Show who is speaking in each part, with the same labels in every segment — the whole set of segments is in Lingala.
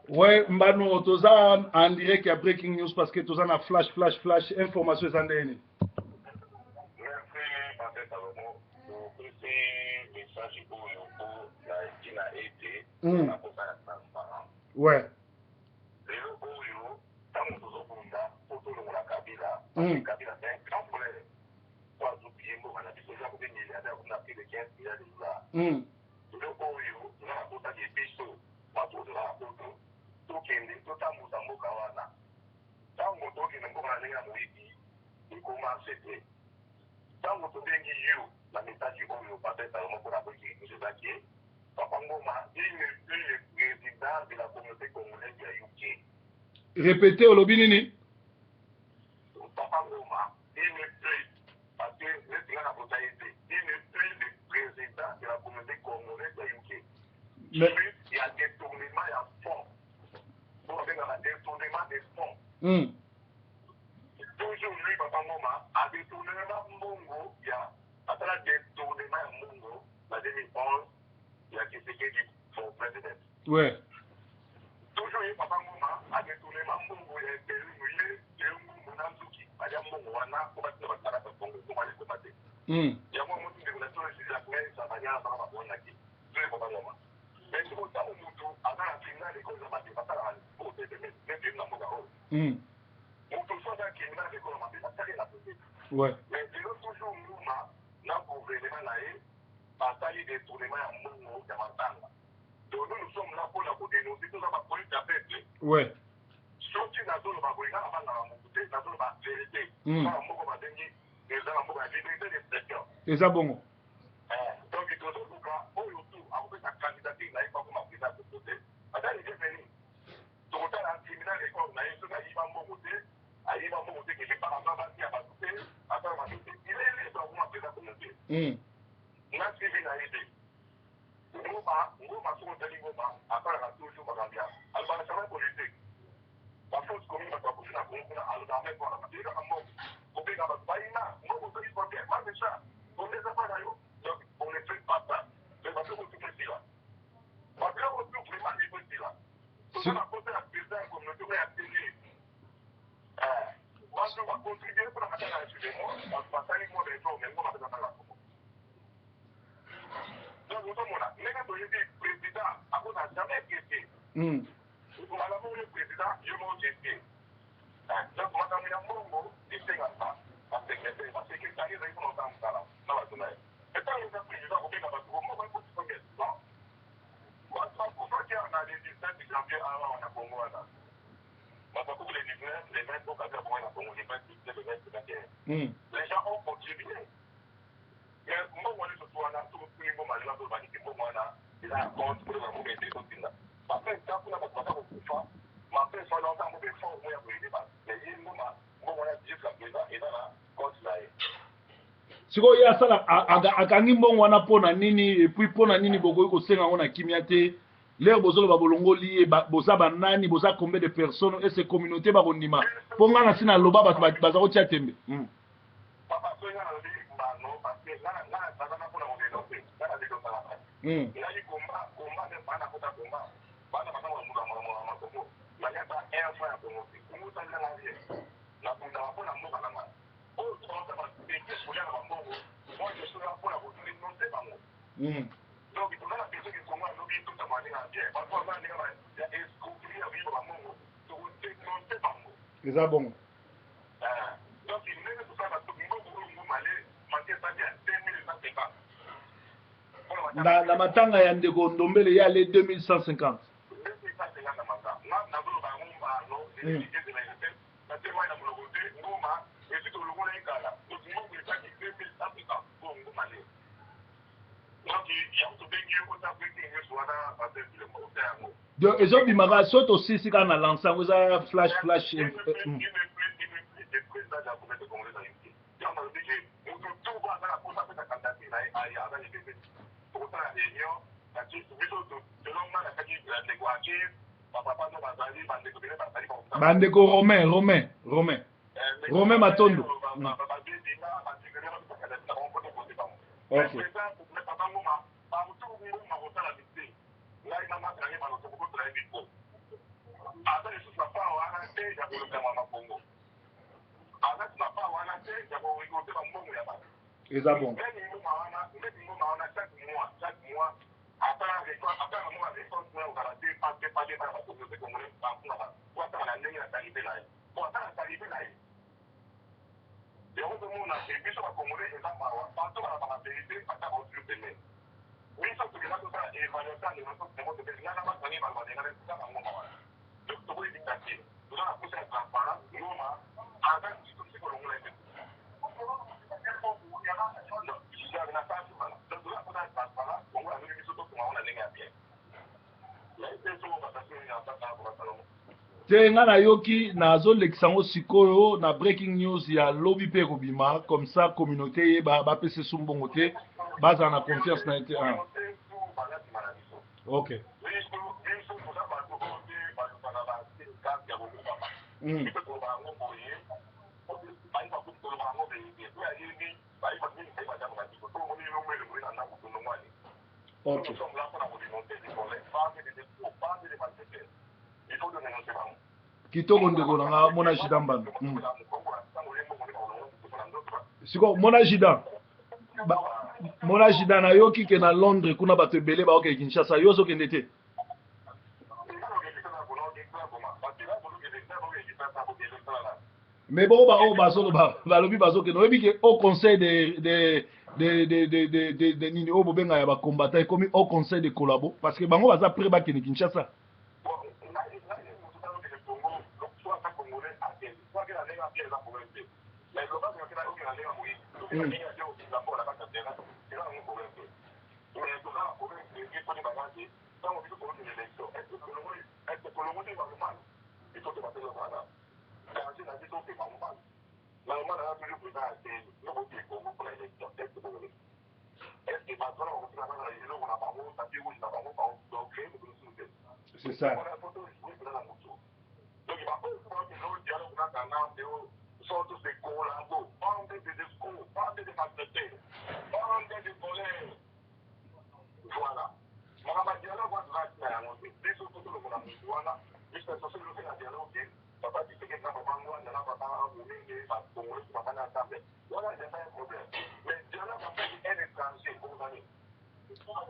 Speaker 1: Ouais, Mbano, toza en direct ya breaking news parce que toza na flash, flash, flash, information eza ndenge nini?
Speaker 2: Merci, Pasteur Salomo. Topesi message oyo mpo na ntina ete nakosala transparent. Lelo oyo ntango tozobunda mpo tolongola Kabila, parce que Kabila, c'est un grand voleur. Po azopie mboka na biso, eza kobe milliardaire, akomi na plus de 15 milliards de dollars. Lelo oyo toza na kotaki biso bato oyo toza na poto, tokende totambusa mboka wana. Ntango tokende mboka na ndenge ya moyibi, ekomarche te. Ntango tobengi yo na message oyo, Pasteur Salomo, mpona breaking news, eza ke Papa Ngoma, il n'est plus le président de la communauté congolaise ya UK.
Speaker 1: Répétez, olobi nini?
Speaker 2: Papa Ngoma, il n'est plus, parce que neti nga na kota ye te, il n'est plus le président de la communauté congolaise ya UK.
Speaker 1: Mais
Speaker 2: il y a détournement ya fonds, oyo babengaka détournement des fonds. Toujours lui, Papa Ngoma, a détourné mbongo ya, asala détournement ya mbongo na 2011 ya Tshisekedi for president. Toujours ye Papa Ngoma a détourné mbongo ya intérim, ye ye mbongo na nzuki balia mbongo wana po batina basalaka mbongo mbongo wana ekoma te. Yango moti ndeko na biso Jacquemain Shabani azala babonaki to ye Papa Ngoma. Mais soki ntango motu aza na tribunal ekolo na mabe, basalaka otete neti na mboka oyo. Moto so aza tribunal ekolo mabe, basali na côté. Mais lelo toujours Ngoma na gouvernement na ye basali détournement ya mbongo ya matanga. Donc nous, nous sommes là mpona kodénoncer, toza bapolice ya peuple. Soki nazoloba boye, nga nabangaka motu te, nazoloba vérité. Eza na mboka babengi, eza na mboka ya liberté d'expression.
Speaker 1: Eza bongo.
Speaker 2: Donc tozoluka oyo tu akopesa candidature na ye bakoma président ya congo te, ata le bienvenu. Tokotala criminal record na ye, soki ayiba mbongo te, ayiba mbongo te, quelque part aza basi ya bato te, asala mabe te, il est libre akoma président congo te. Nga CV na ye te. Ngoma, Ngoma, soki otali Ngoma, asalaka toujours makambo ya alobaka jamais politique. Bafausse commune, bato bakufi na Kongo kuna, alobaka même mpona bato ye kaka mbongo, kobenga bato bayina mbongo, soki combien mamecha combien eza mpa na yo. Donc on ne fait pas ça. Mais babiloko tu esila, babiloko tu vraiment il faut esila. Toza na posa ya président ya communauté oyo ya tele. Bato bacontribue mpona matanga ya excusez-moi, bato basali mwa baeffort, mais Ngoma apesa tanga Kongo. Donc ozomona ndenge toyebi président akoza jamais caissier. Malamu oyo président yo moko caissier. Donc makambo ya mbongo esengaka basecrétaire, basecrétaire ezali mpona osala mosala na bato na ye. Etango eza président kobenga bato moko ekoti combien, non, bato bakufaki awa na le 17 janvier awa na Congo wana, bato bakufi le 19, le 20, okati ya bongo na Congo, le 28, le 20, 21. Les gens ont contribué, mais mbongo wana esusu wana, soki ngoma lelo azoloba niki, mbongo wana eza na compte mpona bango ete totinda bapesa kuna, bato baza kokufa, mapesa wana otango effort mo ya koyede bato, mais ye Ngoma, mbongo wana jusqu'à présent eza na compte na ye.
Speaker 1: Sikoyo ye asala akangi mbongo wana mpo na nini? Et puis mpo na nini bokoki kosenga yango na kimia te? Lere bozoloba bolongoli ye, boza banani? Boza combien de personnes? Ese communauté bakondima? Mpo ngai na si naloba, bato baza kotia tembe.
Speaker 2: Papa, soki nga nalobi mbano, parce que nga nazana mpona kodénonce, nga na dénonçaka. Ezali komba, komba nde bana kota komba, bana baza kolambula makongo, naliata un franc ya Kongo te. Kongo osalelanga rien, nabundaka mpona mboka na ngai. Oyo to baota bapeke kolia na bambongo, moi je suis là mpona kodénonce bango. Donc toza na besoin ke Kongo alobi totama ndenge ya bien. Bato baza ndenge ya escroquerie ya koyiba bambongo, tokodénonce bango.
Speaker 1: Eza bongo.
Speaker 2: Donc ndenge tosala mbongo oyo Ngoma le manke ezali ya 2150.
Speaker 1: Na matanga ya ndeko Ndombele, ye ale 2150.
Speaker 2: 2150 na matanga. Nga nazoloba yango mbano natema na monoko te. Ngoma esi tolongola ye kala. Donc mbongo ezaki 2150 po Ngoma le. Donc yango tobengi yo ota breaking news wana, basefilembo ota yango.
Speaker 1: Donc ezobimaka so tosisi kaka na lance yango, eza flash, flash.
Speaker 2: Il n'est plus le président de la communauté congolaise ya UK. Yango nalobi ke motu tu bo aza na posa apesa candidature na ye, aya, aza libebe. Tokosala réunion biso selon nga nasaki ndeko Akir, bapapa no bazali, bandeko ebele bazali.
Speaker 1: Bandeko Romain, Romain, Romain, Romain Matondo.
Speaker 2: Babebinga bandeko bapesa candidature na bango mpo tokote bango. Papa Ngoma, partout Ngoma kosala mite, ngai na maka na ye bano tokokotela ye micro.
Speaker 1: Eza bon.
Speaker 2: Même ngoma wana, même ngoma wana, chaque mois, chaque mois, ata récolte, ata na mwa récolte na ozala te pa te pa te pa na bacommunauté congolaise bafunga po atala na ndenge na qualité na ye, po ata na qualité na ye. Yango tomona ke biso bacongolais eza mawa, bato balobaka vérité, ata baotulu pembeni. Biso tokenda tosala évaluation ya lelo, yango topesi nga na basangi baloba ndenge na kaka ngoma wana. Donc tokoyi dictature, toza na posa ya transparence. Ngoma aza tosi kolongola ye te na sasi wana. Donc toza na posa ya transparence. Bongo azoli biso totonga ngo na ndenge ya bien. Nayebi te soko basasi nini na sasa bakosala.
Speaker 1: Te, nga nayoki, nazolekisa yango sikoyo na breaking news ya lobi mpe ekobima comme ça, communauté yeba bapesa esu mbongo te, bazala na confiance na ye te. Ah.
Speaker 2: Baza nsima na biso. Biso toza bato oyo te balukaka bakarte ya kobukama. Biso toloba yango boye, bayeba kutu toloba yango vérité oyo ayebi, bayeba mingi, bayeba ntango na biso to omoni elongo elongoli na ndako tolongwani. Nous sommes là mpona kodénoncer des voleurs, bande de escrocs, bande de malfaiteurs. Il faut dénoncer bango.
Speaker 1: Kitoko, ndeko na nga mona jida mbano. Sikoyo mona jida, mona jida, nayoki ke na Londres kuna bato ebele baokende Kinshasa, yo ozokende te? Mais bongo baoyo bazoloba, balobi bazokende, oyebi ke au conseil de nini oyo bobenga ya bacombattant ekomi au conseil de collabo, parce que bango baza prêt bakende Kinshasa.
Speaker 2: Bon, ngai motu nazokende Congo, so ata congolais akende, so akende na ndenge ya bien, eza problème te. Mais lobaki okende na ndenge ya moyibi, soki na ndenge ya bien, okende mpo na kati ya terrain, eza nango problème te. Mais toza na problème sérieux mponi bagage ntango biso tokokende élection. Est ce tolongoli normal? Il faut tobapela wana danger na biso mpe normal, normal aza toujours président ya CENI. Yokokende Congo mpona élection, est ce que est ce que bato wana bakotika kaka eloko na bango, tapis rouge na bango, bacréer moto mosusu te?
Speaker 1: C'est ça.
Speaker 2: Wana faut toyebela na motu. Donc baoyo bakende dialogue na Kanambe oyo sont tous des collabos, bande des escrocs, bande de malfaiteurs, bande de voleurs. Voilà, makambo ya dialogue wana toza ntina yango te. Biso to tolongola motu wana. Biso soki loke na dialogue, papa Tshisekedi na papa Ngwanda na papa Momenge bakongolesi papa na ensemble wana, c'est pas un problème. Mais dialogue avec un étranger, okozali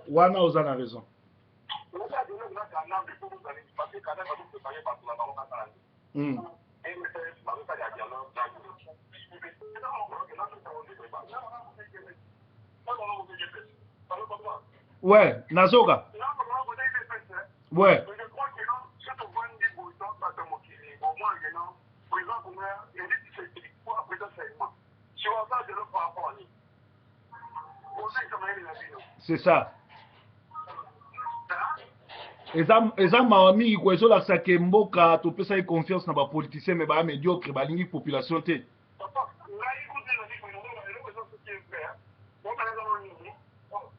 Speaker 1: Wana oza na raison.
Speaker 2: Oza dialogue na Kanambe po kozali, parce que Kanambe azopréparer bato na bango kaka na NSS bazosala dialogue.
Speaker 1: Ouais, nazoka, ouais.
Speaker 2: Je crois que non, soki ovandi boye, bato mokili bomoi non, président congolais Élite Tshisekedi président seulement sur la base de l'autre par rapport à nini ozalisa mayele na bino.
Speaker 1: C'est ça. Eza mawa mingi kwa ezolakisa ke mboka topesaki confiance na bapoliticien, mais baya médiocre, balingi population te.
Speaker 2: Papa, ngai kutu ezali boye, eloko eza soki vrai bokanazana nini,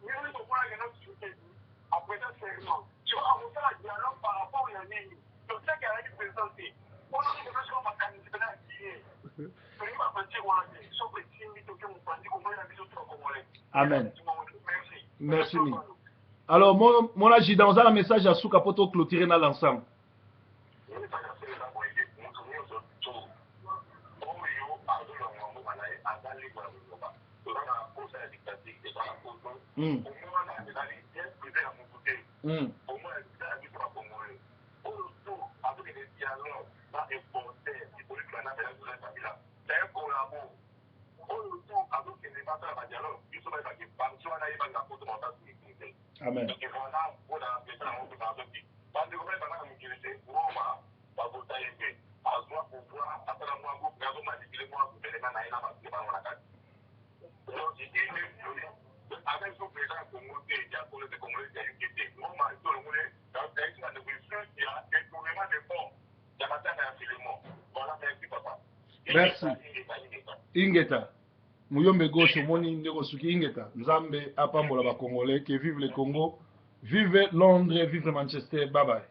Speaker 2: nini tomonaka na Tshisekedi aprêter serment so akosala dialogue par rapport ya nini? Tosaki azalaki président te mpona sikoyo makanisi mpena ya kie tolingi bapartir wana te. Soko esimbi, toke mopanzi komona biso to bacongolais.
Speaker 1: Amen.
Speaker 2: Merci.
Speaker 1: Merci mingi. Alors mon adjudant, oza na message ya suka mpo toclôturer na l'ensemble?
Speaker 2: Message aselela boye: moto nyonso to oyo azolonga mboka na ye aza libre ya koloba. Toza na posa ya dictature, eza na poto. Kongo wana ezali bien privé ya motu te. Kongo ya biso bacongolais. Oyo to azokende dialogue na importer Hippolyte Kanambe na Joseph Kabila, c'est un collabo. Oyo to azokende basala badialogue, biso bayebaki banso wana yebanga poto makasi te.
Speaker 1: Amen.
Speaker 2: Donc voilà, mpona pesa yango mpe bazoki bandeko bayebaka na mokili te, Roma babota ye te, azwa pouvoir, asala mwa groupe, azomanipuler mwa gouvernement na ye na bato bango na kati. Donc aza so président ya Congo te, ya communauté congolaise ya UK te. Ngoma etolongole naisi bandeko lisusu ya détournement de fonds ya matanga ya Filemon. Voilà, merci papa.
Speaker 1: Merci. Ingeta Muyombe gauche, omoni ndeko suki. Ingeta, Nzambe apambola bacongolais. Que vive le Congo, vive Londres, vive Manchester, bye bye.